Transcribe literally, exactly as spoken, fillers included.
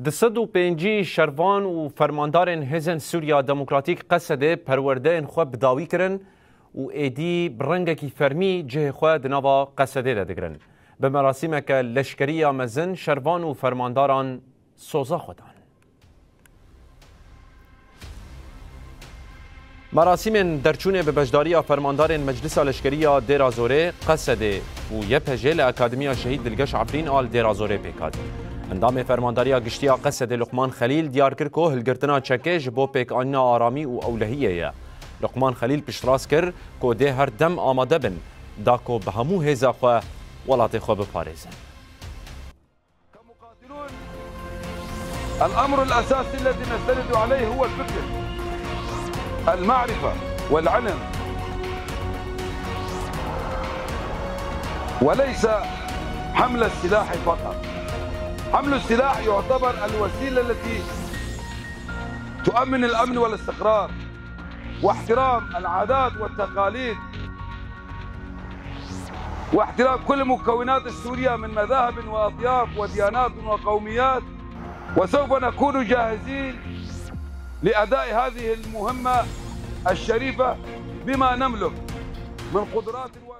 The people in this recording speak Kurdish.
Du sed û pêncî şervan û fermandarên Hêzên Sûriya Demokratîk, Qesedê, perwerdeyên xwe bi dawî kirin û êdî bi rengekî fermî cihê xwe di nava Qesedê de digirin. Bi merasîmeke leşkerî ya mezin şervan û fermandaran soza xwe dan. Merasîmên derçûnê bi beşdariya fermandarên Meclisa Leşkerî ya Dêra Zorê, Qesedê û Y P J li Akademiya Şehîd Dilgeş Efrîn a li Dêra Zorê pêk hat. Endamê Fermandariya Giştî ya Qesedê Luqman Xelîl diyar kir ku hilgirtina çekê ji bo pêkanîna aramî û ewlehiyê ye. Luqman Xelîl piştrast kir ku dê her dem amade bin, da ku bi hemû hêza xwe welatê xwe biparêzin. الأمر الأساسي الذي نستند عليه هو الفكر، المعرفة والعلم، وليس حمل السلاح فقط. حمل السلاح يعتبر الوسيلة التي تؤمن الأمن والاستقرار واحترام العادات والتقاليد واحترام كل مكونات السورية من مذاهب وأطياف وديانات وقوميات، وسوف نكون جاهزين لأداء هذه المهمة الشريفة بما نملك من قدرات و